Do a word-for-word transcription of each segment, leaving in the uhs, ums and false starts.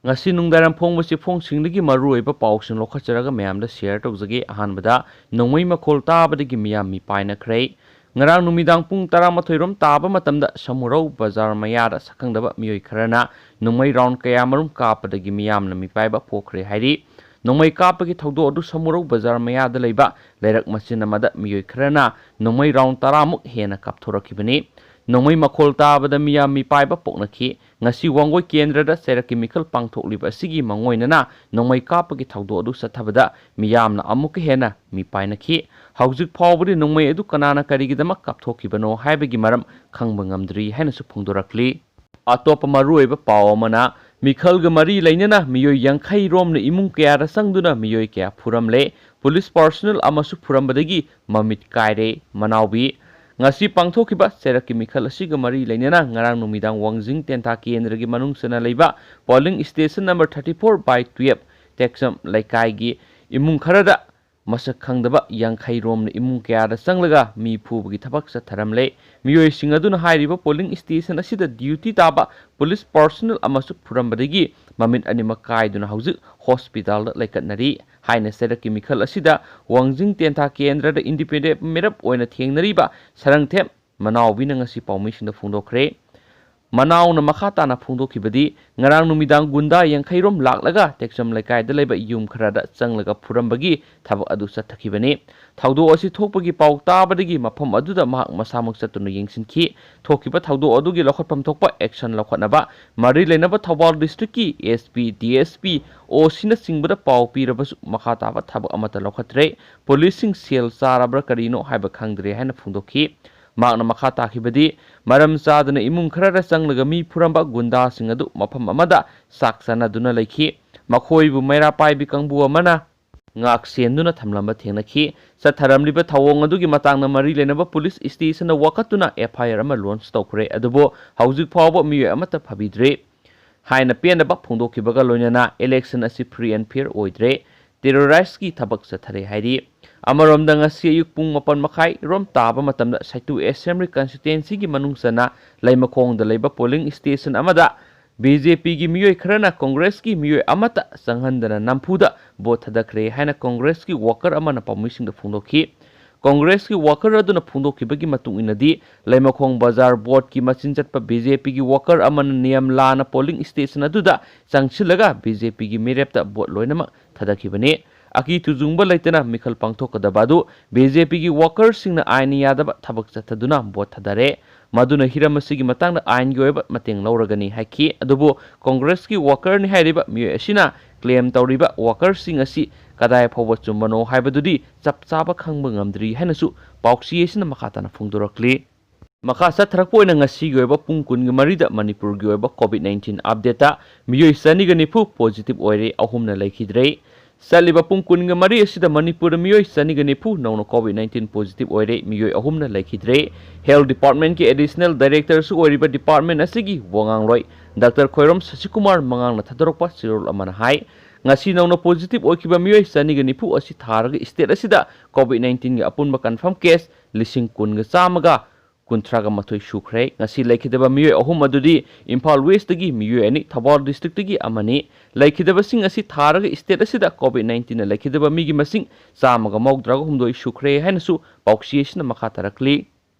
ꯉꯁꯤ ꯅꯨꯡꯗꯥꯡꯋꯥꯏꯔꯝ ꯐꯣꯡꯕ ꯆꯦꯐꯣꯡꯁꯤꯡꯗꯒꯤ ꯃꯔꯨꯑꯣꯏꯕ ꯄꯥꯎꯁꯤꯡ ꯂꯧꯈꯠꯆꯔꯒ ꯃꯌꯥꯝꯗ ꯁꯤꯌꯔ ꯇꯧꯖꯒꯦ꯫ ꯑꯍꯥꯟꯕꯗ ꯅꯣꯡꯃꯩ ꯃꯈꯣꯜ ꯇꯥꯕꯗꯒꯤ ꯃꯤꯌꯥꯝ ꯃꯤꯄꯥꯏꯅꯈ꯭ꯔꯦ꯫ ꯉꯔꯥꯡ ꯅꯨꯃꯤꯗꯥꯡ ꯄꯨꯡ ꯇꯔꯥꯃꯥꯊꯣꯏ ꯔꯣꯝ ꯇꯥꯕ ꯃꯇꯝꯗ ꯁꯃꯨꯔꯧ ꯕꯖꯥꯔ ꯃꯌꯥꯗ ꯁꯛꯈꯪꯗꯕ ꯃꯤꯑꯣꯏ ꯈꯔꯅ ꯅꯣꯡꯃꯩ ꯔꯥꯎꯟ ꯀꯌꯥꯃꯔꯨꯝ ꯀꯥꯞꯄꯗꯒꯤ ꯃꯤꯌꯥꯝꯅ ꯃꯤꯄꯥꯏꯕ ꯄꯣꯛꯈ꯭ꯔꯦ ꯍꯥꯏꯔꯤ꯫ ꯅꯣꯡꯃꯩ ꯀꯥꯞꯄꯒꯤ ꯊꯧꯗꯣꯛ ꯑꯗꯨ ꯁꯃꯨꯔꯧ ꯕꯖꯥꯔ ꯃꯌꯥꯗ ꯂꯩꯕ ꯂꯩꯔꯛ ꯃꯆꯤꯟ ꯑꯃꯗ ꯃꯤꯑꯣꯏ ꯈꯔꯅ ꯅꯣꯡꯃꯩ ꯔꯥꯎꯟ ꯇꯔꯥꯃꯨꯛ ꯍꯦꯟꯅ ꯀꯥꯞꯊꯣꯔꯛꯈꯤꯕꯅꯤ꯫ ꯅꯣꯡꯃꯩ ꯃꯈꯣꯜ ꯇꯥꯕꯗ ꯃꯤꯌꯥꯝ ꯃꯤꯄꯥꯏꯕ ꯄꯣꯛꯅꯈꯤ꯫ ꯉꯁꯤ ꯋꯥꯡꯒꯣꯏ ꯀꯦꯟꯗ꯭ꯔꯗ ꯆꯩꯔꯛꯀꯤ ꯃꯤꯈꯜ ꯄꯥꯡꯊꯣꯛꯂꯤꯕ ꯑꯁꯤꯒꯤ ꯃꯥꯡꯑꯣꯏꯅꯅ ꯅꯣꯡꯃꯩ ꯀꯥꯞꯄꯒꯤ ꯊꯧꯗꯣꯛ ꯑꯗꯨ ꯆꯠꯊꯕꯗ ꯃꯤꯌꯥꯝꯅ ꯑꯃꯨꯛꯀ ꯍꯦꯟꯅ ꯃꯤꯄꯥꯏꯅꯈꯤ꯫ ꯍꯧꯖꯤꯛ ꯐꯥꯎꯕꯗꯤ ꯅꯣꯡꯃꯩ ꯑꯗꯨ ꯀꯅꯥꯅ ꯀꯔꯤꯒꯤꯗꯃꯛ ꯀꯥꯞꯊꯣꯛꯈꯤꯕꯅꯣ ꯍꯥꯏꯕꯒꯤ ꯃꯔꯝ ꯈꯪꯕ ꯉꯝꯗ꯭ꯔꯤ ꯍꯥꯏꯅꯁꯨ ꯐꯣꯡꯗꯣꯔꯛꯂꯤ꯫ ꯑꯇꯣꯞꯄ ꯃꯔꯨꯑꯣꯏꯕ ꯄꯥꯎ ꯑꯃꯅ, ꯃꯤꯈꯜꯒ ꯃꯔꯤ ꯂꯩꯅꯅ ꯃꯤꯑꯣꯏ ꯌꯥꯡꯈꯩ ꯔꯣꯝꯅ ꯏꯃꯨꯡ ꯀꯌꯥꯗ ꯆꯪꯗꯨꯅ ꯃꯤꯑꯣꯏ ꯀꯌꯥ ꯐꯨꯔꯝꯂꯦ꯫ ꯄꯨꯂꯤꯁ ꯄꯥꯔꯁꯣꯅꯦꯜ ꯑꯃꯁꯨ ꯐꯨꯔꯝꯕꯗꯒꯤ ꯃꯃꯤꯠ ꯀꯥꯏꯔꯦ꯫ ꯃꯅꯥꯎꯕꯤ, ꯉꯁꯤ ꯄꯥꯡꯊꯣꯛꯈꯤꯕ ꯆꯩꯔꯛꯀꯤ ꯃꯤꯈꯜ ꯑꯁꯤꯒ ꯃꯔꯤ ꯂꯩꯅꯅ ꯉꯔꯥꯡ ꯅꯨꯃꯤꯗꯥꯡ ꯋꯥꯡꯖꯤꯡ ꯇꯦꯟꯊꯥ ꯀꯦꯟꯗ꯭ꯔꯒꯤ ꯃꯅꯨꯡ ꯆꯟꯅ ꯂꯩꯕ polling station number thirty four by twelve ꯇꯦꯛꯆꯝ ꯂꯩꯀꯥꯏꯒꯤ ꯏꯃꯨꯡ ꯈꯔꯗ ꯃꯁꯛ ꯈꯪꯗꯕ ꯌꯥꯡꯈꯩ ꯔꯣꯝꯅ ꯏꯃꯨꯡ ꯀꯌꯥꯗ ꯆꯪꯂꯒ ꯃꯤ ꯐꯨꯕꯒꯤ ꯊꯕꯛ ꯆꯠꯊꯔꯝꯂꯦ꯫ ꯃꯤꯑꯣꯏꯁꯤꯡ ꯑꯗꯨꯅ ꯍꯥꯏꯔꯤꯕ ꯄꯣꯂꯤꯡ ꯁ꯭ꯇꯦꯁꯟ ꯑꯁꯤꯗ ꯗ꯭ꯌꯨꯇꯤ ꯇꯥꯕ ꯄꯨꯂꯤꯁ ꯄꯥꯔꯁꯣꯅꯦꯜ ꯑꯃꯁꯨ ꯐꯨꯔꯝꯕꯗꯒꯤ ꯃꯃꯤꯠ ꯑꯅꯤꯃꯛ ꯀꯥꯏꯗꯨꯅ ꯍꯧꯖꯤꯛ ꯍꯣꯁꯄꯤꯇꯥꯜꯗ ꯂꯩꯈꯠꯅꯔꯤ ꯍꯥꯏꯅ ꯆꯩꯔꯛꯀꯤ ꯃꯤꯈꯜ ꯑꯁꯤꯗ ꯋꯥꯡꯖꯤꯡ ꯇꯦꯟꯊꯥ ꯀꯦꯟꯗ꯭ꯔꯗ ꯏꯟꯗꯤꯄꯦꯟꯗꯦꯟ ꯃꯤꯔꯦꯞ ꯑꯣꯏꯅ ꯊꯦꯡꯅꯔꯤꯕ ꯁꯔꯪꯊꯦꯝ ꯃꯅꯥꯎꯕꯤꯅ ꯉꯁꯤ ꯄꯥꯎꯃꯤꯁꯤꯡꯗ ꯐꯣꯡꯗꯣꯛꯈ꯭ꯔꯦ꯫ ꯃꯅꯥꯎꯅ ꯃꯈꯥ ꯇꯥꯅ ꯐꯣꯡꯗꯣꯛꯈꯤꯕꯗꯤ, ꯉꯔꯥꯡ ꯅꯨꯃꯤꯗꯥꯡ ꯒꯨꯟꯗꯥ ꯌꯥꯡꯈꯩꯔꯣꯝ ꯂꯥꯛꯂꯒ ꯇꯦꯛꯆꯝ ꯂꯩꯀꯥꯏꯗ ꯂꯩꯕ ꯌꯨꯝ ꯈꯔꯗ ꯆꯪꯂꯒ ꯐꯨꯔꯝꯕꯒꯤ ꯊꯕꯛ ꯑꯗꯨ ꯆꯠꯊꯈꯤꯕꯅꯤ꯫ ꯊꯧꯗꯣꯛ ꯑꯁꯤ ꯊꯣꯛꯄꯒꯤ ꯄꯥꯎ ꯇꯥꯕꯗꯒꯤ ꯃꯐꯝ ꯑꯗꯨꯗ ꯃꯍꯥꯛ ꯃꯁꯥꯃꯛ ꯆꯠꯇꯨꯅ ꯌꯦꯡꯁꯤꯟꯈꯤ꯫ ꯊꯣꯛꯈꯤꯕ ꯊꯧꯗꯣꯛ ꯑꯗꯨꯒꯤ ꯂꯧꯈꯠꯐꯝ ꯊꯣꯛꯄ ꯑꯦꯛꯁꯟ ꯂꯧꯈꯠꯅꯕ ꯃꯔꯤ ꯂꯩꯅꯕ ꯊꯧꯕꯥꯜ ꯗꯤꯁꯇ꯭ꯔꯤꯛꯀꯤ SP, DSP, OCꯅꯆꯤꯡꯕꯗ ꯄꯥꯎ ꯄꯤꯔꯕꯁꯨ ꯃꯈꯥ ꯇꯥꯕ ꯊꯕꯛ ꯑꯃꯠꯇ ꯂꯧꯈꯠꯇ꯭ꯔꯦ꯫ ꯄꯨꯂꯤꯁꯁꯤꯡ ꯁꯦꯜ ꯆꯥꯔꯕ꯭ꯔꯥ ꯀꯔꯤꯅꯣ ꯍꯥꯏꯕ ꯈꯪꯗ꯭ꯔꯦ ꯍꯥꯏꯅ ꯐꯣꯡꯗꯣꯛꯈꯤ꯫ ꯃꯍꯥꯛꯅ ꯃꯈꯥ ꯇꯥꯈꯤꯕꯗꯤ, ꯃꯔꯝ ꯆꯥꯗꯅ ꯏꯃꯨꯡ ꯈꯔꯗ ꯆꯪꯂꯒ ꯃꯤ ꯐꯨꯔꯝꯕ ꯒꯨꯟꯗꯥꯁꯤꯡ ꯑꯗꯨ ꯃꯐꯝ ꯑꯃꯗ ꯆꯥꯛ ꯆꯥꯅꯗꯨꯅ ꯂꯩꯈꯤ꯫ ꯃꯈꯣꯏꯕꯨ ꯃꯩꯔꯥ ꯄꯥꯏꯕꯤ ꯀꯥꯡꯕꯨ ꯑꯃꯅ ꯉꯥꯛ ꯁꯦꯟꯗꯨꯅ ꯊꯝꯂꯝꯕ ꯊꯦꯡꯅꯈꯤ꯫ ꯆꯠꯊꯔꯝꯂꯤꯕ ꯊꯧꯑꯣꯡ ꯑꯗꯨꯒꯤ ꯃꯇꯥꯡꯗ ꯃꯔꯤ ꯂꯩꯅꯕ ꯄꯨꯂꯤꯁ ꯁ꯭ꯇꯦꯁꯟꯗ ꯋꯥꯀꯠꯇꯨꯅ FIR ꯑꯃ ꯂꯣꯟꯆ ꯇꯧꯈ꯭ꯔꯦ꯫ ꯑꯗꯨꯕꯨ ꯍꯧꯖꯤꯛ ꯐꯥꯎꯕ ꯃꯤꯑꯣꯏ ꯑꯃꯠꯇ ꯐꯥꯕꯤꯗ꯭ꯔꯤ ꯍꯥꯏꯅ ꯄꯦꯟꯗꯕ ꯐꯣꯡꯗꯣꯛꯈꯤꯕꯒ ꯂꯣꯏꯅꯅ election ꯑꯁꯤ free and fair ꯑꯣꯏꯗ꯭ꯔꯦ, terrorizeꯀꯤ ꯊꯕꯛ ꯆꯠꯊꯔꯦ ꯍꯥꯏꯔꯤ꯫ ꯑꯃꯔꯣꯝꯗ ꯉꯁꯤ ꯑꯌꯨꯛ ꯄꯨꯡ ꯃꯥꯄꯟ ꯃꯈꯥꯏ ꯔꯣꯝ ꯇꯥꯕ ꯃꯇꯝꯗ ꯁꯩꯇꯨ Assembly Constituencyꯒꯤ ꯃꯅꯨꯡ ꯆꯟꯅ ꯂꯩꯃꯈꯣꯡꯗ ꯂꯩꯕ polling station ꯑꯃꯗ ꯕꯤ ꯖꯦ ꯄꯤꯒꯤ ꯃꯤꯑꯣꯏ ꯈꯔꯅ ꯀꯣꯡꯒ꯭ꯔꯦꯁꯀꯤ ꯃꯤꯑꯣꯏ ꯑꯃꯠꯇ ꯆꯪꯍꯟꯗꯅ ꯅꯝꯐꯨꯗ ꯚꯣꯠ ꯊꯥꯗꯈ꯭ꯔꯦ ꯍꯥꯏꯅ ꯀꯣꯡꯒ꯭ꯔꯦꯁꯀꯤ ꯋꯥꯀꯔ ꯑꯃꯅ ꯄꯥꯎꯃꯤꯁꯤꯡꯗ ꯐꯣꯡꯗꯣꯛꯈꯤ꯫ ꯀꯣꯡꯒ꯭ꯔꯦꯁꯀꯤ ꯋꯥꯀꯔ ꯑꯗꯨꯅ ꯐꯣꯡꯗꯣꯛꯈꯤꯕꯒꯤ ꯃꯇꯨꯡ ꯏꯟꯅꯗꯤ, ꯂꯩꯃꯈꯣꯡ ꯕꯖꯥꯔ ꯚꯣꯠꯀꯤ ꯃꯆꯤꯟ ꯆꯠꯄ ꯕꯤ ꯖꯦ ꯄꯤꯒꯤ ꯋꯥꯀꯔ ꯑꯃꯅ ꯅꯤꯌꯝ ꯂꯥꯟꯅ ꯄꯣꯂꯤꯡ ꯁ꯭ꯇꯦꯁꯟ ꯑꯗꯨꯗ ꯆꯪꯁꯤꯜꯂꯒ ꯕꯤ ꯖꯦ ꯄꯤꯒꯤ ꯃꯤꯔꯦꯞꯇ ꯚꯣꯠ ꯂꯣꯏꯅꯃꯛ ꯊꯥꯗꯈꯤꯕꯅꯤ꯫ ꯑꯀꯤ ꯇꯨꯖꯨꯡꯕ ꯂꯩꯇꯅ ꯃꯤꯈꯜ ꯄꯥꯡꯊꯣꯛꯀꯗꯕ ꯑꯗꯨ ꯕꯤ ꯖꯦ ꯄꯤꯒꯤ ꯋꯥꯀꯔꯁꯤꯡꯅ ꯑꯥꯏꯟ ꯌꯥꯗꯕ ꯊꯕꯛ ꯆꯠꯊꯗꯨꯅ ꯚꯣꯠ ꯊꯥꯗꯔꯦ꯫ ꯃꯗꯨꯅ ꯍꯤꯔꯝ ꯑꯁꯤꯒꯤ ꯃꯇꯥꯡꯗ ꯑꯥꯏꯟꯒꯤ ꯑꯣꯏꯕ ꯃꯇꯦꯡ ꯂꯧꯔꯒꯅꯤ ꯍꯥꯏꯈꯤ꯫ ꯑꯗꯨꯕꯨ ꯀꯣꯡꯒ꯭ꯔꯦꯁꯀꯤ ꯋꯥꯀꯔꯅꯤ ꯍꯥꯏꯔꯤꯕ ꯃꯤꯑꯣꯏ ꯑꯁꯤꯅ ꯀ꯭ꯂꯦꯝ ꯇꯧꯔꯤꯕ ꯋꯥꯀꯔꯁꯤꯡ ꯑꯁꯤ ꯀꯗꯥꯏ ꯐꯥꯎꯕ ꯆꯨꯝꯕꯅꯣ ꯍꯥꯏꯕꯗꯨꯗꯤ ꯆꯞ ꯆꯥꯕ ꯈꯪꯕ ꯉꯝꯗ꯭ꯔꯤ ꯍꯥꯏꯅꯁꯨ ꯄꯥꯎꯆꯦ ꯑꯁꯤꯅ ꯃꯈꯥ ꯇꯥꯅ ꯐꯣꯡꯗꯣꯔꯛꯂꯤ꯫ ꯃꯈꯥ ꯆꯠꯊꯔꯛꯄ ꯑꯣꯏꯅ ꯉꯁꯤꯒꯤ ꯑꯣꯏꯕ ꯄꯨꯡ ꯀꯨꯟꯒ ꯃꯔꯤꯗ ꯃꯅꯤꯄꯨꯔꯒꯤ ꯑꯣꯏꯕ ꯀꯣꯚꯤꯗ ꯅꯥꯏꯟꯇꯤꯟ ꯑꯞꯗꯦꯠꯇ ꯃꯤꯑꯣꯏ ꯆꯅꯤꯒ ꯅꯤꯐꯨ ꯄꯣꯖꯤꯇꯤꯚ ꯑꯣꯏꯔꯦ, ꯑꯍꯨꯝꯅ ꯂꯩꯈꯤꯗ꯭ꯔꯦ꯫ ꯆꯠꯂꯤꯕ ꯄꯨꯡ ꯀꯨꯟꯒ ꯃꯔꯤ ꯑꯁꯤꯗ ꯃꯅꯤꯄꯨꯔꯗ ꯃꯤꯑꯣꯏ ꯆꯅꯤꯒ ꯅꯤꯐꯨ ꯅꯧꯅ ꯀꯣꯚꯤꯗ ꯅꯥꯏꯟꯇꯤꯟ ꯄꯣꯖꯤꯇꯤꯚ ꯑꯣꯏꯔꯦ, ꯃꯤꯑꯣꯏ ꯑꯍꯨꯝꯅ ꯂꯩꯈꯤꯗ꯭ꯔꯦ꯫ ꯍꯦꯜꯊ ꯗꯤꯄꯥꯔꯠꯃꯦꯟꯠꯀꯤ ꯑꯦꯗꯤꯁꯅꯦꯜ ꯗꯥꯏꯔꯦꯛꯇꯔꯁꯨ ꯑꯣꯏꯔꯤꯕ ꯗꯤꯄꯥꯔꯠꯃꯦꯟꯠ ꯑꯁꯤꯒꯤ ꯋꯥꯉꯥꯡꯂꯣꯏ ꯗꯥꯛꯇꯔ ꯈꯣꯏꯔꯣꯝ ꯁꯁꯤꯀꯨꯃꯥꯔ ꯃꯉꯥꯡꯅ ꯊꯥꯗꯣꯔꯛꯄ ꯆꯦꯔꯣꯜ ꯑꯃꯅ ꯍꯥꯏ, ꯉꯁꯤ ꯅꯧꯅ ꯄꯣꯖꯤꯇꯤꯚ ꯑꯣꯏꯈꯤꯕ ꯃꯤꯑꯣꯏ ꯆꯅꯤꯒ ꯅꯤꯐꯨ ꯑꯁꯤ ꯊꯥꯔꯒ ꯁ꯭ꯇꯦꯠ ꯑꯁꯤꯗ ꯀꯣꯚꯤꯗ ꯅꯥꯏꯟꯇꯤꯟꯒꯤ ꯑꯄꯨꯟꯕ ꯀꯟꯐꯥꯔꯝ ꯀꯦꯁ ꯂꯤꯁꯤꯡ ꯀꯨꯟꯒ ꯆꯥꯝꯃꯒ ꯀꯨꯟꯊ꯭ꯔꯥꯒ ꯃꯥꯊꯣꯏ ꯁꯨꯈ꯭ꯔꯦ꯫ ꯉꯁꯤ ꯂꯩꯈꯤꯗꯕ ꯃꯤꯑꯣꯏ ꯑꯍꯨꯝ ꯑꯗꯨꯗꯤ ꯏꯝꯐꯥꯜ ꯋꯦꯁꯇꯒꯤ ꯃꯤꯑꯣꯏ ꯑꯅꯤ, ꯊꯧꯕꯥꯜ ꯗꯤꯁꯇ꯭ꯔꯤꯛꯇꯒꯤ ꯑꯃꯅꯤ꯫ ꯂꯩꯈꯤꯗꯕꯁꯤꯡ ꯑꯁꯤ ꯊꯥꯔꯒ ꯁ꯭ꯇꯦꯠ ꯑꯁꯤꯗ ꯀꯣꯚꯤꯗ ꯅꯥꯏꯟꯇꯤꯟꯅ ꯂꯩꯈꯤꯗꯕ ꯃꯤꯒꯤ ꯃꯁꯤꯡ ꯆꯥꯝꯃꯒ ꯃꯧꯗ꯭ꯔꯥꯒ ꯍꯨꯝꯗꯣꯏ ꯁꯨꯈ꯭ꯔꯦ ꯍꯥꯏꯅꯁꯨ ꯄꯥꯎꯆꯦ ꯑꯁꯤꯅ ꯃꯈꯥ ꯇꯥꯔꯛꯂꯤ꯫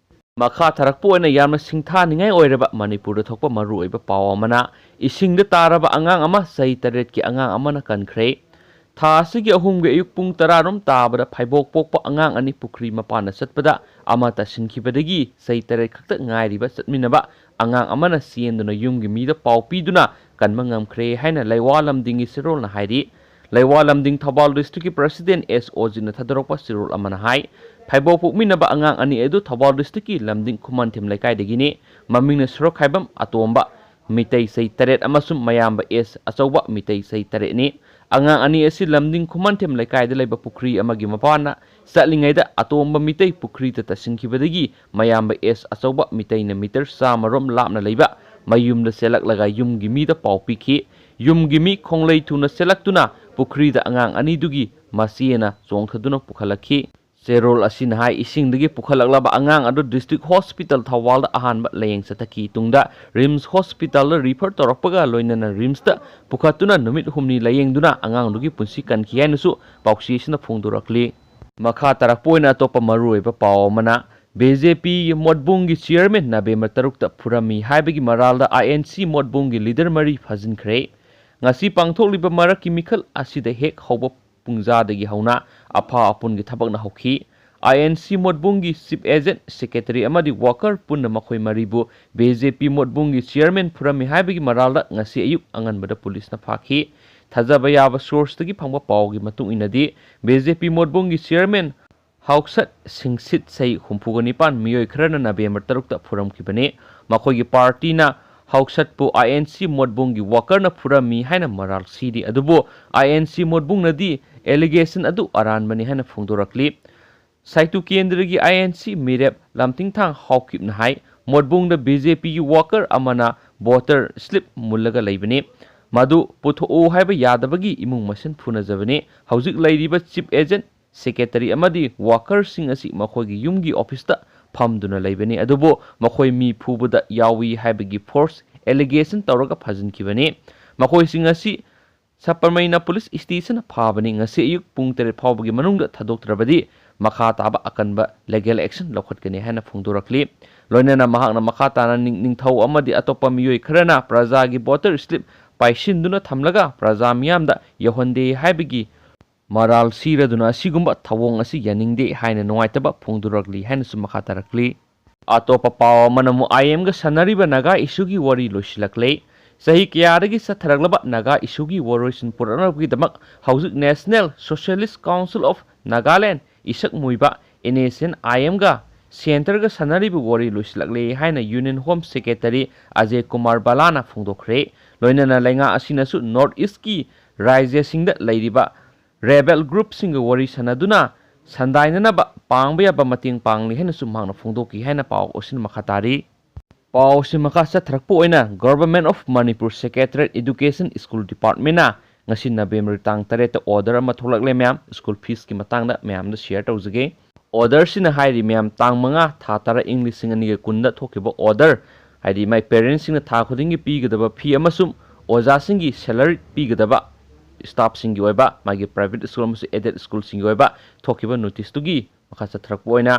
ꯃꯈꯥ ꯇꯥꯔꯛꯄ ꯑꯣꯏꯅ ꯌꯥꯝꯅ ꯁꯤꯡꯊꯥꯅꯤꯡꯉꯥꯏ ꯑꯣꯏꯔꯕ ꯃꯅꯤꯄꯨꯔꯗ ꯊꯣꯛꯄ ꯃꯔꯨꯑꯣꯏꯕ ꯄꯥꯎ ꯑꯃꯅ, ꯏꯁꯤꯡꯗ ꯇꯥꯔꯕ ꯑꯉꯥꯡ ꯑꯃ, ꯆꯍꯤ ꯇꯔꯦꯠꯀꯤ ꯑꯉꯥꯡ ꯑꯃꯅ ꯀꯟꯈ꯭ꯔꯦ꯫ ꯊꯥ ꯑꯁꯤꯒꯤ ꯑꯍꯨꯝꯒꯤ ꯑꯌꯨꯛ ꯄꯨꯡ ꯇꯔꯥꯔꯣꯝ ꯇꯥꯕꯗ ꯐꯥꯏꯕꯣꯛ ꯄꯣꯛꯄ ꯑꯉꯥꯡ ꯑꯅꯤ ꯄꯨꯈ꯭ꯔꯤ ꯃꯄꯥꯟꯗ ꯆꯠꯄꯗ ꯑꯃ ꯇꯥꯁꯤꯟꯈꯤꯕꯗꯒꯤ ꯆꯍꯤ ꯇꯔꯦꯠ ꯈꯛꯇ ꯉꯥꯏꯔꯤꯕ ꯆꯠꯃꯤꯟꯅꯕ ꯑꯉꯥꯡ ꯑꯃꯅ ꯆꯦꯟꯗꯨꯅ ꯌꯨꯝꯒꯤ ꯃꯤꯗ ꯄꯥꯎ ꯄꯤꯗꯨꯅ ꯀꯟꯕ ꯉꯝꯈ꯭ꯔꯦ ꯍꯥꯏꯅ ꯂꯩꯋꯥ ꯂꯝꯗꯤꯡꯒꯤ ꯆꯦꯔꯣꯜꯅ ꯍꯥꯏꯔꯤ꯫ ꯂꯩꯋꯥ ꯂꯝꯗꯤꯡ ꯊꯧꯕꯥꯜ ꯗꯤꯁꯇ꯭ꯔꯤꯛꯀꯤ ꯄ꯭ꯔꯁꯤꯗꯦꯟꯠ ꯑꯦꯁ ꯑꯣꯖꯤꯠꯅ ꯊꯥꯗꯣꯔꯛꯄ ꯆꯦꯔꯣꯜ ꯑꯃꯅ ꯍꯥꯏ, ꯐꯥꯏꯕꯣꯛ ꯄꯣꯛꯃꯤꯟꯅꯕ ꯑꯉꯥꯡ ꯑꯅꯤ ꯑꯗꯨ ꯊꯧꯕꯥꯜ ꯗꯤꯁꯇ꯭ꯔꯤꯛꯀꯤ ꯂꯝꯗꯤꯡ ꯈꯨꯃꯟꯊꯦꯝ ꯂꯩꯀꯥꯏꯗꯒꯤꯅꯤ꯫ ꯃꯃꯤꯡꯅ ꯁꯣꯔꯣꯛꯈꯥꯏꯕꯝ ꯑꯇꯣꯝꯕ, ꯃꯤꯇꯩ ꯆꯍꯤ ꯇꯔꯦꯠ ꯑꯃꯁꯨꯡ ꯃꯌꯥꯝꯕ ꯑꯦꯁ ꯑꯆꯧꯕ, ꯃꯤꯇꯩ ꯆꯍꯤ ꯇꯔꯦꯠꯅꯤ꯫ ꯑꯉꯥꯡ ꯑꯅꯤ ꯑꯁꯤ ꯂꯝꯗꯤꯡ ꯈꯨꯃꯟꯊꯦꯝ ꯂꯩꯀꯥꯏꯗ ꯂꯩꯕ ꯄꯨꯈ꯭ꯔꯤ ꯑꯃꯒꯤ ꯃꯄꯥꯟꯅ ꯆꯠꯂꯤꯉꯩꯗ ꯑꯇꯣꯝꯕ ꯃꯤꯇꯩ ꯄꯨꯈ꯭ꯔꯤꯗ ꯇꯥꯁꯤꯟꯈꯤꯕꯗꯒꯤ ꯃꯌꯥꯝꯕ ꯑꯦꯁ ꯑꯆꯧꯕ, ꯃꯤꯇꯩꯅ ꯃꯤꯇꯔ ꯆꯥꯝꯃ ꯔꯣꯝ ꯂꯥꯞꯅ ꯂꯩꯕ ꯃꯌꯨꯝꯗ ꯆꯦꯜꯂꯛꯂꯒ ꯌꯨꯝꯒꯤ ꯃꯤꯗ ꯄꯥꯎ ꯄꯤꯈꯤ꯫ ꯌꯨꯝꯒꯤ ꯃꯤ ꯈꯣꯡꯂꯩ ꯊꯨꯅ ꯆꯦꯜꯂꯛꯇꯨꯅ ꯄꯨꯈ꯭ꯔꯤꯗ ꯑꯉꯥꯡ ꯑꯅꯤꯗꯨꯒꯤ ꯃꯆꯦꯅ ꯆꯣꯡꯊꯗꯨꯅ ꯄꯨꯈꯠꯂꯛꯈꯤ꯫ ꯆꯦꯔꯣꯜ ꯑꯁꯤꯅ ꯍꯥꯏ, ꯏꯁꯤꯡꯗꯒꯤ ꯄꯨꯈꯠꯂꯛꯂꯕ ꯑꯉꯥꯡ ꯑꯗꯨ District Hospital ꯊꯧꯕꯥꯜꯗ ꯑꯍꯥꯟꯕ ꯂꯥꯌꯦꯡ ꯆꯠꯊꯈꯤ꯫ ꯇꯨꯡꯗ RIMS Hospitalꯗ refer ꯇꯧꯔꯛꯄꯒ ꯂꯣꯏꯅꯅ RIMSꯇ ꯄꯨꯈꯠꯇꯨꯅ ꯅꯨꯃꯤꯠ ꯍꯨꯝꯅꯤ ꯂꯥꯌꯦꯡꯗꯨꯅ ꯑꯉꯥꯡꯗꯨꯒꯤ ꯄꯨꯟꯁꯤ ꯀꯟꯈꯤ ꯍꯥꯏꯅꯁꯨ ꯄꯥꯎꯆꯦ ꯑꯁꯤꯅ ꯐꯣꯡꯗꯣꯔꯛꯂꯤ꯫ ꯃꯈꯥ ꯇꯥꯔꯛꯄ ꯑꯣꯏꯅ ꯑꯇꯣꯞꯄ ꯃꯔꯨꯑꯣꯏꯕ ꯄꯥꯎ ꯑꯃꯅ, BJP ꯃꯣꯠꯕꯨꯡꯒꯤ chairman November ꯇꯔꯨꯛꯇ ꯐꯨꯔꯝꯃꯤ ꯍꯥꯏꯕꯒꯤ ꯃꯔꯥꯜꯗ INC ꯃꯣꯠꯕꯨꯡꯒꯤ leader ꯃꯔꯤ ꯐꯥꯖꯤꯟꯈ꯭ꯔꯦ꯫ ꯉꯁꯤ ꯄꯥꯡꯊꯣꯛꯂꯤꯕ ꯃꯔꯛꯀꯤ ꯃꯤꯈꯜ ꯑꯁꯤꯗ ꯍꯦꯛ ꯍꯧꯕ ꯄꯨꯡꯖꯥꯗꯒꯤ ꯍꯧꯅ ꯑꯐꯥ ꯑꯄꯨꯟꯒꯤ ꯊꯕꯛꯅ ꯍꯧꯈꯤ꯫ INC ꯃꯣꯠꯕꯨꯡꯒꯤ chief agent, secretary ꯑꯃꯗꯤ worker ꯄꯨꯟꯅ ꯃꯈꯣꯏ ꯃꯔꯤꯕꯨ BJP ꯃꯣꯠꯕꯨꯡꯒꯤ chairman ꯐꯨꯔꯝꯃꯤ ꯍꯥꯏꯕꯒꯤ ꯃꯔꯥꯜꯗ ꯉꯁꯤ ꯑꯌꯨꯛ ꯑꯉꯟꯕꯗ ꯄꯨꯂꯤꯁꯅ ꯐꯥꯈꯤ꯫ ꯊꯥꯖꯕ ꯌꯥꯕ sourceꯇꯒꯤ ꯐꯪꯕ ꯄꯥꯎꯒꯤ ꯃꯇꯨꯡ ꯏꯟꯅꯗꯤ, BJP ꯃꯣꯠꯕꯨꯡꯒꯤ chairman ꯍꯥꯎꯁꯠ ꯁꯤꯡꯁꯤꯠ, ꯆꯍꯤ ꯍꯨꯝꯐꯨꯒ ꯅꯤꯄꯥꯟ, ꯃꯤꯑꯣꯏ ꯈꯔꯅ November ꯇꯔꯨꯛꯇ ꯐꯨꯔꯝꯈꯤꯕꯅꯤ꯫ ꯃꯈꯣꯏꯒꯤ partyꯅ ꯍꯥꯎꯁꯠꯄꯨ INC ꯃꯣꯠꯕꯨꯡꯒꯤ workerꯅ ꯐꯨꯔꯝꯃꯤ ꯍꯥꯏꯅ ꯃꯔꯥꯜ ꯁꯤꯔꯤ꯫ ꯑꯗꯨꯕꯨ INC ꯃꯣꯠꯕꯨꯡꯅꯗꯤ allegation ꯑꯗꯨ ꯑꯔꯥꯟꯕꯅꯤ ꯍꯥꯏꯅ ꯐꯣꯡꯗꯣꯔꯛꯂꯤ꯫ ꯁꯥꯏꯇꯨ ꯀꯦꯟꯗ꯭ꯔꯒꯤ INC ꯃꯤꯔꯦꯞ ꯂꯝꯊꯤꯡꯊꯥꯡ ꯍꯥꯎꯀꯤꯞꯅ ꯍꯥꯏ, ꯃꯣꯠꯕꯨꯡꯗ BJPꯒꯤ worker ꯑꯃꯅ voter slip ꯃꯨꯜꯂꯒ ꯂꯩꯕꯅꯤ꯫ ꯃꯗꯨ ꯄꯨꯊꯣꯛꯎ ꯍꯥꯏꯕ ꯌꯥꯗꯕꯒꯤ ꯏꯃꯨꯡ ꯃꯁꯦꯟ ꯐꯨꯅꯖꯕꯅꯤ꯫ ꯍꯧꯖꯤꯛ ꯂꯩꯔꯤꯕ chief agent, secretary ꯑꯃꯗꯤ workerꯁꯤꯡ ꯑꯁꯤ ꯃꯈꯣꯏꯒꯤ ꯌꯨꯝꯒꯤ officeꯇ ꯐꯝꯗꯨꯅ ꯂꯩꯕꯅꯤ꯫ ꯑꯗꯨꯕꯨ ꯃꯈꯣꯏ ꯃꯤ ꯐꯨꯕꯗ ꯌꯥꯎꯏ ꯍꯥꯏꯕꯒꯤ false allegation ꯇꯧꯔꯒ ꯐꯥꯖꯤꯟꯈꯤꯕꯅꯤ꯫ ꯃꯈꯣꯏꯁꯤꯡ ꯑꯁꯤ ꯁꯄꯔꯃꯩꯅ police station ꯐꯥꯕꯅꯤ꯫ ꯉꯁꯤ ꯑꯌꯨꯛ ꯄꯨꯡ ꯇꯔꯦꯠ ꯐꯥꯎꯕꯒꯤ ꯃꯅꯨꯡꯗ ꯊꯥꯗꯣꯛꯇ꯭ꯔꯕꯗꯤ ꯃꯈꯥ ꯇꯥꯕ ꯑꯀꯟꯕ legal action ꯂꯧꯈꯠꯀꯅꯤ ꯍꯥꯏꯅ ꯐꯣꯡꯗꯣꯔꯛꯂꯤ꯫ ꯂꯣꯏꯅꯅ ꯃꯍꯥꯛꯅ ꯃꯈꯥ ꯇꯥꯅ ꯅꯤꯡ-, ꯅꯤꯡꯊꯧ ꯑꯃꯗꯤ ꯑꯇꯣꯞꯄ ꯃꯤꯑꯣꯏ ꯈꯔꯅ ꯄ꯭ꯔꯖꯥꯒꯤ voter slip ꯄꯥꯏꯁꯤꯟꯗꯨꯅ ꯊꯝꯂꯒ ꯄ꯭ꯔꯖꯥ ꯃꯤꯌꯥꯝꯗ ꯌꯧꯍꯟꯗꯦ ꯍꯥꯏꯕꯒꯤ ꯃꯔꯥꯜ ꯁꯤꯔꯗꯨꯅ ꯑꯁꯤꯒꯨꯝꯕ ꯊꯧꯑꯣꯡ ꯑꯁꯤ ꯌꯥꯅꯤꯡꯗꯦ ꯍꯥꯏꯅ ꯅꯨꯡꯉꯥꯏꯇꯕ ꯐꯣꯡꯗꯣꯔꯛꯂꯤ ꯍꯥꯏꯅꯁꯨ ꯃꯈꯥ ꯇꯥꯔꯛꯂꯤ꯫ ꯑꯇꯣꯞꯄ ꯄꯥꯎ ꯑꯃꯅ ꯑꯃꯨꯛ IMꯒ ꯁꯥꯟꯅꯔꯤꯕ ꯅꯥꯒꯥ issueꯒꯤ ꯋꯥꯔꯤ ꯂꯣꯏꯁꯤꯜꯂꯛꯂꯦ꯫ ꯆꯍꯤ ꯀꯌꯥꯗꯒꯤ ꯆꯠꯊꯔꯛꯂꯕ ꯅꯥꯒꯥ issueꯒꯤ ꯋꯥꯔꯣꯏꯁꯤꯟ ꯄꯨꯔꯛꯅꯕꯒꯤꯗꯃꯛ ꯍꯧꯖꯤꯛ National Socialist Council of Nagaland ꯏꯁꯛ ꯃꯨꯏꯕ NSCN-IMꯒ centreꯒ ꯁꯥꯟꯅꯔꯤꯕ ꯋꯥꯔꯤ ꯂꯣꯏꯁꯤꯜꯂꯛꯂꯦ ꯍꯥꯏꯅ Union Home Secretary ꯑꯖꯦ ꯀꯨꯃꯥꯔ ꯕꯂꯥꯅ ꯐꯣꯡꯗꯣꯛꯈ꯭ꯔꯦ꯫ ꯂꯣꯏꯅꯅ ꯂꯩꯉꯥꯛ ꯑꯁꯤꯅꯁꯨ North Eastꯀꯤ ꯔꯥꯖ꯭ꯌꯁꯤꯡꯗ ꯂꯩꯔꯤꯕ rebel groupꯁꯤꯡꯒ ꯋꯥꯔꯤ ꯁꯥꯟꯅꯗꯨꯅ ꯁꯟꯗꯥꯏꯅꯅꯕ ꯄꯥꯡꯕ ꯌꯥꯕ ꯃꯇꯦꯡ ꯄꯥꯡꯂꯤ ꯍꯥꯏꯅꯁꯨ ꯃꯍꯥꯛꯅ ꯐꯣꯡꯗꯣꯛꯈꯤ ꯍꯥꯏꯅ ꯄꯥꯎ ꯑꯁꯤꯅ ꯃꯈꯥ ꯇꯥꯔꯤ꯫ ꯄꯥꯎ ꯑꯁꯤ ꯃꯈꯥ ꯆꯠꯊꯔꯛꯄ ꯑꯣꯏꯅ Government of Manipur Secretariat Education School Departmentꯅ ꯉꯁꯤ ꯅꯕꯦꯝꯕꯔ ꯇꯥꯡ ꯇꯔꯦꯠꯇ order ꯑꯃ ꯊꯣꯛꯂꯛꯂꯦ ꯃꯌꯥꯝ, school feesꯀꯤ ꯃꯇꯥꯡꯗ ꯃꯌꯥꯝꯗ share ꯇꯧꯖꯒꯦ꯫ Orderꯁꯤꯅ ꯍꯥꯏꯔꯤ ꯃꯌꯥꯝ, ꯇꯥꯡ ꯃꯉꯥ ꯊꯥ ꯇꯔꯥ ꯏꯪ ꯂꯤꯁꯤꯡ ꯑꯅꯤꯒ ꯀꯨꯟꯗ ꯊꯣꯛꯈꯤꯕ order, ꯍꯥꯏꯗꯤ ꯃꯥꯏ parentsꯁꯤꯡꯅ ꯊꯥ ꯈꯨꯗꯤꯡꯒꯤ ꯄꯤꯒꯗꯕ fee ꯑꯃꯁꯨꯡ ꯑꯣꯖꯥꯁꯤꯡꯒꯤ salary ꯄꯤꯒꯗꯕ staffꯁꯤꯡꯒꯤ ꯑꯣꯏꯕ ꯃꯥꯒꯤ private school ꯑꯃꯁꯨꯡ aided schoolꯁꯤꯡꯒꯤ ꯑꯣꯏꯕ ꯊꯣꯛꯈꯤꯕ noticeꯇꯨꯒꯤ ꯃꯈꯥ ꯆꯠꯊꯔꯛꯄ ꯑꯣꯏꯅ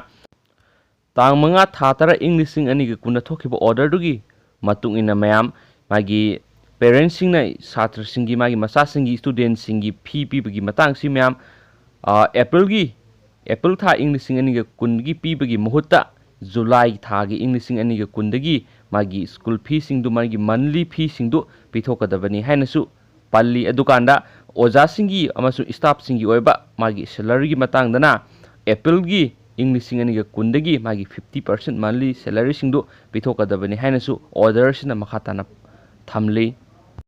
ꯇꯥꯡ ꯃꯉꯥ ꯊꯥ ꯇꯔꯥ ꯏꯪ ꯂꯤꯁꯤꯡ ꯑꯅꯤꯒ ꯀꯨꯟꯗ ꯊꯣꯛꯈꯤꯕ orderꯗꯨꯒꯤ ꯃꯇꯨꯡ ꯏꯟꯅ ꯃꯌꯥꯝ ꯃꯥꯒꯤ parentsꯁꯤꯡꯅ ꯁꯥꯇ꯭ꯔꯁꯤꯡꯒꯤ ꯃꯥꯒꯤ ꯃꯆꯥꯁꯤꯡꯒꯤ studentꯁꯤꯡꯒꯤ fee ꯄꯤꯕꯒꯤ ꯃꯇꯥꯡꯁꯤ ꯃꯌꯥꯝ ꯑ, Aprilꯒꯤ April ꯊꯥ ꯏꯪ ꯂꯤꯁꯤꯡ ꯑꯅꯤꯒ ꯀꯨꯟꯒꯤ ꯄꯤꯕꯒꯤ ꯃꯍꯨꯠꯇ July ꯊꯥꯒꯤ ꯏꯪ ꯂꯤꯁꯤꯡ ꯑꯅꯤꯒ ꯀꯨꯟꯗꯒꯤ ꯃꯥꯒꯤ school feeꯁꯤꯡꯗꯨ ꯃꯥꯒꯤ monthly feeꯁꯤꯡꯗꯨ ꯄꯤꯊꯣꯛꯀꯗꯕꯅꯤ ꯍꯥꯏꯅꯁꯨ ꯄꯜꯂꯤ꯫ ꯑꯗꯨꯀꯥꯟꯗ ꯑꯣꯖꯥꯁꯤꯡꯒꯤ ꯑꯃꯁꯨꯡ staffꯁꯤꯡꯒꯤ ꯑꯣꯏꯕ ꯃꯥꯒꯤ salaryꯒꯤ ꯃꯇꯥꯡꯗꯅ Aprilꯒꯤ ꯏꯪ ꯂꯤꯁꯤꯡ ꯑꯅꯤꯒ ꯀꯨꯟꯗꯒꯤ ꯃꯥꯒꯤ fifty percent monthly salaryꯁꯤꯡꯗꯨ ꯄꯤꯊꯣꯛꯀꯗꯕꯅꯤ ꯍꯥꯏꯅꯁꯨ orderꯁꯤꯅ ꯃꯈꯥ ꯇꯥꯅ ꯊꯝꯂꯤ꯫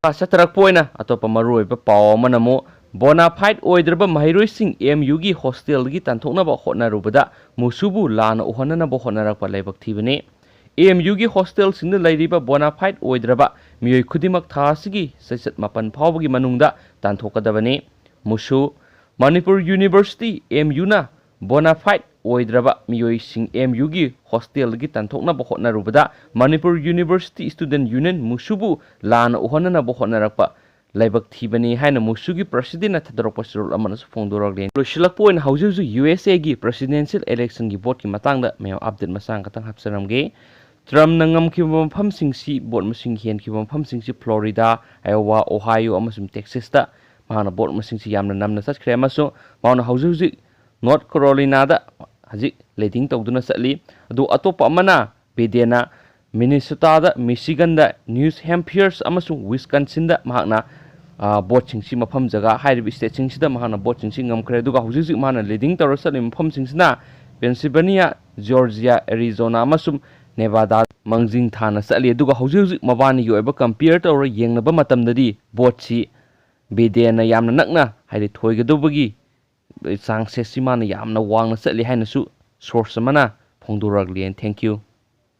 ꯆꯠꯊꯔꯛꯄ ꯑꯣꯏꯅ ꯑꯇꯣꯞꯄ ꯃꯔꯨꯑꯣꯏꯕ ꯄꯥꯎ ꯑꯃꯅ ꯑꯃꯨꯛ bona fide ꯑꯣꯏꯗ꯭ꯔꯕ ꯃꯍꯩꯔꯣꯏꯁꯤꯡ MUꯒꯤ hostelꯗꯒꯤ ꯇꯥꯟꯊꯣꯛꯅꯕ ꯍꯣꯠꯅꯔꯨꯕꯗ ꯃꯨꯁꯨꯕꯨ ꯂꯥꯟꯅ ꯎꯍꯟꯅꯅꯕ ꯍꯣꯠꯅꯔꯛꯄ ꯂꯥꯏꯕꯛ ꯊꯤꯕꯅꯤ꯫ MUꯒꯤ hostelꯁꯤꯡꯗ ꯂꯩꯔꯤꯕ bona fide ꯑꯣꯏꯗ꯭ꯔꯕ ꯃꯤꯑꯣꯏ ꯈꯨꯗꯤꯡꯃꯛ ꯊꯥ ꯑꯁꯤꯒꯤ ꯆꯩꯆꯠ ꯃꯥꯄꯟ ꯐꯥꯎꯕꯒꯤ ꯃꯅꯨꯡꯗ ꯇꯥꯟꯊꯣꯛꯀꯗꯕꯅꯤ꯫ ꯃꯨꯁꯨ, ꯃꯅꯤꯄꯨꯔ University, MUꯅ bona fide ꯑꯣꯏꯗ꯭ꯔꯕ ꯃꯤꯑꯣꯏꯁꯤꯡ MUꯒꯤ hostelꯗꯒꯤ ꯇꯥꯟꯊꯣꯛꯅꯕ ꯍꯣꯠꯅꯔꯨꯕꯗ ꯃꯅꯤꯄꯨꯔ University Student Union, ꯃꯨꯁꯨꯕꯨ ꯂꯥꯟꯅ ꯎꯍꯟꯅꯅꯕ ꯍꯣꯠꯅꯔꯛꯄ ꯂꯥꯏꯕꯛ ꯊꯤꯕꯅꯤ ꯍꯥꯏꯅ ꯃꯨꯁꯨꯒꯤ presidentꯅ ꯊꯥꯗꯣꯔꯛꯄ ꯆꯦꯔꯣꯜ ꯑꯃꯅꯁꯨ ꯐꯣꯡꯗꯣꯔꯛꯂꯤ꯫ ꯂꯣꯏꯁꯤꯜꯂꯛꯄ ꯑꯣꯏꯅ ꯍꯧꯖꯤꯛ ꯍꯧꯖꯤꯛ USAꯒꯤ presidential electionꯒꯤ voteꯀꯤ ꯃꯇꯥꯡꯗ ꯃꯌꯥꯝ update ꯃꯆꯥ ꯑꯃꯈꯛꯇꯪ ꯍꯥꯞꯆꯔꯝꯒꯦ꯫ Trumpꯅ ꯉꯝꯈꯤꯕ ꯃꯐꯝꯁꯤꯡꯁꯤ, vote ꯃꯁꯤꯡ ꯍꯦꯟꯈꯤꯕ ꯃꯐꯝꯁꯤꯡꯁꯤ Florida, Iowa, Ohio ꯑꯃꯁꯨꯡ Texasꯇ ꯃꯍꯥꯛꯅ vote ꯃꯁꯤꯡꯁꯤ ꯌꯥꯝꯅ ꯅꯝꯅ ꯆꯠꯈ꯭ꯔꯦ ꯑꯃꯁꯨꯡ ꯃꯍꯥꯛꯅ ꯍꯧꯖꯤꯛ ꯍꯧꯖꯤꯛ North Carolinaꯗ ꯍꯧꯖꯤꯛ leading ꯇꯧꯗꯨꯅ ꯆꯠꯂꯤ꯫ ꯑꯗꯨ ꯑꯇꯣꯞꯄ ꯑꯃꯅ Bidenꯅ Minnesotaꯗ, Michiganꯗ, New Hampshire ꯑꯃꯁꯨꯡ Wisconsinꯗ ꯃꯍꯥꯛꯅ, ꯑ, voteꯁꯤꯡꯁꯤ, ꯃꯐꯝ ꯖꯒꯥ ꯍꯥꯏꯔꯤꯕ stateꯁꯤꯡꯁꯤꯗ ꯃꯍꯥꯛꯅ voteꯁꯤꯡꯁꯤ ꯉꯝꯈ꯭ꯔꯦ꯫ ꯑꯗꯨꯒ ꯍꯧꯖꯤꯛ ꯍꯧꯖꯤꯛ ꯃꯍꯥꯛꯅ leading ꯇꯧꯔ ꯆꯠꯂꯤꯕ ꯃꯐꯝꯁꯤꯡꯁꯤꯅ Pennsylvania, Georgia, Arizona ꯑꯃꯁꯨꯡ Nevada ꯃꯥꯡꯖꯤꯟ ꯊꯥꯅ ꯆꯠꯂꯤ꯫ ꯑꯗꯨꯒ ꯍꯧꯖꯤꯛ ꯍꯧꯖꯤꯛ ꯃꯕꯥꯅꯤꯒꯤ ꯑꯣꯏꯕ compare ꯇꯧꯔ ꯌꯦꯡꯅꯕ ꯃꯇꯝꯗꯗꯤ voteꯁꯤ Bidenꯅ ꯌꯥꯝꯅ ꯅꯛꯅ, ꯍꯥꯏꯗꯤ ꯊꯣꯏꯒꯗꯧꯕꯒꯤ chances ꯁꯤ ꯃꯥꯅ ꯌꯥꯝꯅ ꯋꯥꯡꯅ ꯆꯠꯂꯤ ꯍꯥꯏꯅꯁꯨ source ꯑꯃꯅ ꯐꯣꯡꯗꯣꯔꯛꯂꯤ꯫ And thank you꯫